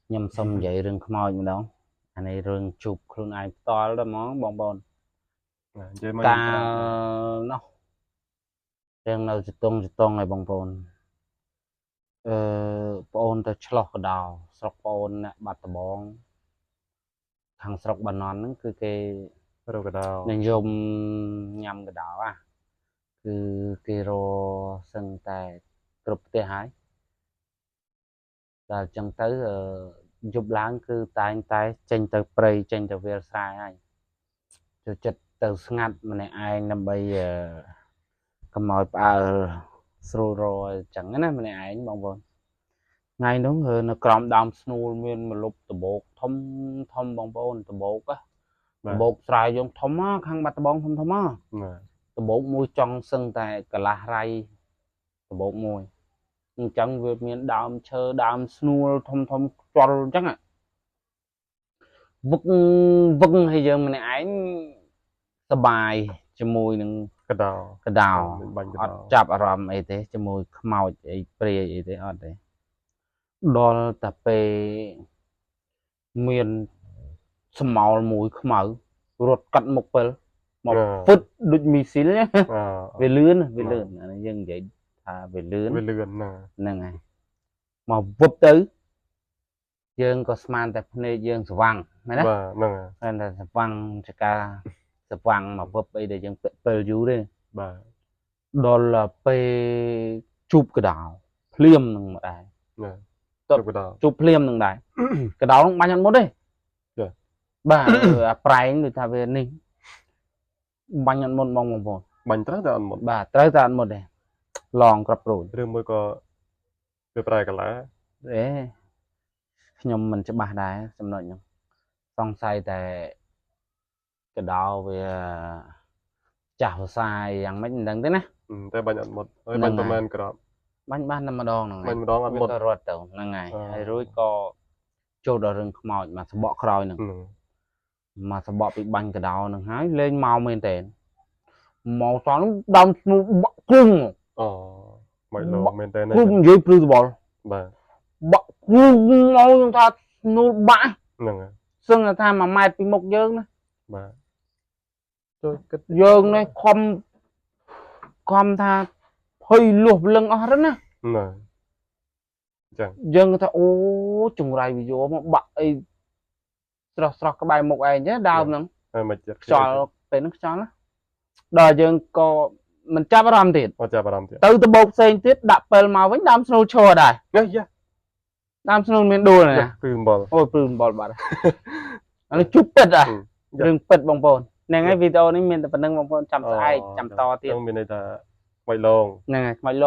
ខ្ញុំសុំនិយាយរឿងខ្មោចម្ដងអានេះរឿងជួបខ្លួនឯងផ្ទាល់ដល់ហ្មងបងប្អូន បាទនិយាយមក កាលនោះរឿងនៅចតុងចតុងហើយបងប្អូនអឺប្អូនទៅឆ្លោះកដោស្រុកប្អូនអ្នកបាត់ដំបងខាងស្រុកបាណន់ហ្នឹងគឺគេ រកកដោ និយមញ៉ាំកដោអាគឺគេរកសឹងតែគ្រប់ផ្ទះហើយដល់អញ្ចឹងទៅយប់ឡើងគឺតែងតែចេញទៅព្រៃចេញទៅវាលស្រែហើយចូលចិត្តទៅស្ងាត់ម្នាក់ឯងដើម្បីកុំឲ្យផ្អើលស្រួលរអញ្ចឹងណាម្នាក់ឯងបងប្អូនថ្ងៃនោះនៅក្រោមដើមស្នួលមានម្លប់ដបោកធំធំបងប្អូនដបោកណា បាទ ដបោកស្រែយើងធំណាខាងបាត់ដំបងធំធំណា បាទ ដបោកមួយចង់សឹងតែកន្លះរៃដបោកមួយអញ្ចឹងវាមានដើមឈើដើមស្នួលធំធំខ្យល់អញ្ចឹងវឹកវឹកឲ្យយើងម្នាក់ឯងសប្បាយជាមួយនឹង កដោ កដោ បាញ់កដោ អត់ចាប់អារម្មណ៍អីទេជាមួយខ្មោចអីព្រាយអីទេអត់ទេដល់តែពេលមានស្មោលមួយខ្មៅរត់កាត់មុខពិលមកហ្វឹតដូចមីស៊ីលណា អ វាលឿនវាលឿនអានេះយើងនិយាយថាវាលឿន វាលឿនណា ហ្នឹងហើយមកវឹបទៅយើងក៏ស្មានតែភ្នែកយើងស្វាំងមែនទេ បាទហ្នឹងហើយ តែស្វាំងចកាស្វាំងមកវឹបអីដែលយើងពាក់ពិលយូរទេ បាទ ដល់ពេលជួបកដោភ្លាមនឹងមកដែរ ណា ត កដោ ជួបភ្លាមនឹងដែរ កដោនឹងបាញ់អត់មុតទេ ចា បាទអាប្រែងដូចថាវានេះបាញ់អត់មុតបងប្អូន បាញ់ត្រូវតែអត់មុត បាទត្រូវតែអត់មុតទេឡងក្របព្រួយ ឬមួយក៏វាប្រែកាឡា អេខ្ញុំមិនច្បាស់ដែរចំណុចហ្នឹងសង្ស័យតែកដោវាចាស់វសាយយ៉ាងម៉េចមិនដឹងទេណា តែបាញ់អត់មុតហើយបាញ់ប្រហែលក្រប បាញ់បានតែម្ដងហ្នឹង បាញ់ម្ដងអត់មុត វាក៏រត់ទៅហ្នឹងហើយ អឺ ហើយរួចក៏ចូលដល់រឿងខ្មោចមកសបកក្រោយហ្នឹង ហ្នឹង មកសបកពីបាញ់កដោហ្នឹងហើយលេងមកមែនតើមកតនោះដើមស្នូបាក់គ្រុង អូមិនលោមែនតើ គ្រុងនិយាយព្រឺសបល់ បាទ បាក់គ្រុងមកខ្ញុំថាស្នូបាក់ ហ្នឹងហើយ សឹងតែថា1ម៉ែត្រពីមុខយើងណា បាទចូលគិត យើងនេះខំខំថាភ័យលួសលឹងអស់ទៅណា ណាអញ្ចឹង យើងថាអូចង្រៃវាយកមកបាក់អីស្រស់ស្រស់ក្បែរមុខឯងទេដើមហ្នឹង ហើយមិនចិត្ត ខ្យល់ពេលហ្នឹងខ្យល់ណាដល់យើងក៏មិនចាប់អារម្មណ៍ទៀត អត់ចាប់អារម្មណ៍ទៀត ទៅដបោកផ្សេងទៀតដាក់ពិលមកវិញដើមស្នូលឈរដែរ នេះយ៉ា ដើមស្នូលមានដួលណា គឺអំបិល អូយព្រឺអំបិលបាត់អានេះជប់ពិតអារឿងពិតបងប្អូនហ្នឹងហើយវីដេអូនេះមានតែប៉ុណ្្នឹងបងប្អូនចាំស្អែកចាំតទៀត ហ្នឹងមានន័យថាមិនលង ហ្នឹងហើយខ្មោចលោ